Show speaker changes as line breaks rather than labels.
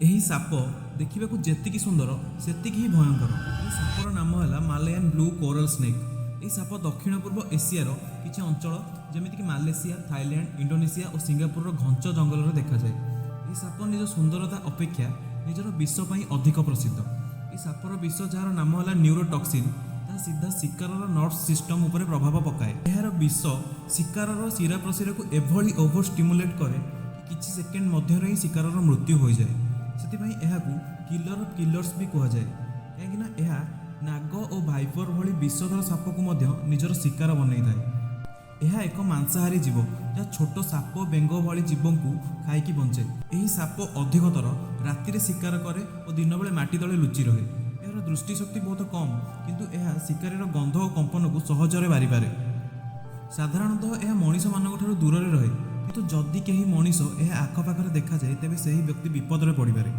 ଏହି ସାପ ଦେଖିବାକୁ ଯେତିକି ସୁନ୍ଦର, ସେତିକି ହିଁ ଭୟଙ୍କର। ଏହି ସାପର ନାମ ହେଲା ମାଲାୟାନ ବ୍ଲୁ କୋରାଲ ସ୍ନେକ୍। ଏହି ସାପ ଦକ୍ଷିଣ ପୂର୍ବ ଏସିଆର କିଛି ଅଞ୍ଚଳ, ଯେମିତିକି ମାଲେସିଆ, ଥାଇଲ୍ୟାଣ୍ଡ, ଇଣ୍ଡୋନେସିଆ ଓ ସିଙ୍ଗାପୁରର ଘଞ୍ଚ ଜଙ୍ଗଲରେ ଦେଖାଯାଏ। ଏହି ସାପ ନିଜ ସୁନ୍ଦରତା ଅପେକ୍ଷା ନିଜର ବିଷ ପାଇଁ ଅଧିକ ପ୍ରସିଦ୍ଧ। ଏହି ସାପର ବିଷ, ଯାହାର ନାମ ହେଲା ନ୍ୟୁରୋଟକ୍ସିନ୍, ତାହା ସିଧା ଶିକାରର ନର୍ଭ ସିଷ୍ଟମ ଉପରେ ପ୍ରଭାବ ପକାଏ। ଏହାର ବିଷ ଶିକାରର ଶିରା ପ୍ରଶିରାକୁ ଏଭଳି ଓଭର ଷ୍ଟିମୁଲେଟ୍ କରେ କି କିଛି ସେକେଣ୍ଡ ମଧ୍ୟରେ ହିଁ ଶିକାରର ମୃତ୍ୟୁ ହୋଇଯାଏ। ସେଥିପାଇଁ ଏହାକୁ କିଲର ଅଫ୍ କିଲର୍ସ ବି କୁହାଯାଏ, କାହିଁକିନା ଏହା ନାଗ ଓ ଭାଇପର ଭଳି ବିଷଧର ସାପକୁ ମଧ୍ୟ ନିଜର ଶିକାର ବନେଇଥାଏ। ଏହା ଏକ ମାଂସାହାରୀ ଜୀବ, ଯାହା ଛୋଟ ସାପ, ବେଙ୍ଗ ଭଳି ଜୀବଙ୍କୁ ଖାଇକି ବଞ୍ଚେ। ଏହି ସାପ ଅଧିକତର ରାତିରେ ଶିକାର କରେ ଓ ଦିନବେଳେ ମାଟି ତଳେ ଲୁଚି ରହେ। ଏହାର ଦୃଷ୍ଟିଶକ୍ତି ବହୁତ କମ୍, କିନ୍ତୁ ଏହା ଶିକାରୀର ଗନ୍ଧ ଓ କମ୍ପନକୁ ସହଜରେ ବାରିପାରେ। ସାଧାରଣତଃ ଏହା ମଣିଷମାନଙ୍କ ଠାରୁ ଦୂରରେ ରହେ, କିନ୍ତୁ ଯଦି କେହି ମଣିଷ ଏହା ଆଖପାଖରେ ଦେଖାଯାଏ, ତେବେ ସେହି ବ୍ୟକ୍ତି ବିପଦରେ ପଡ଼ିପାରେ।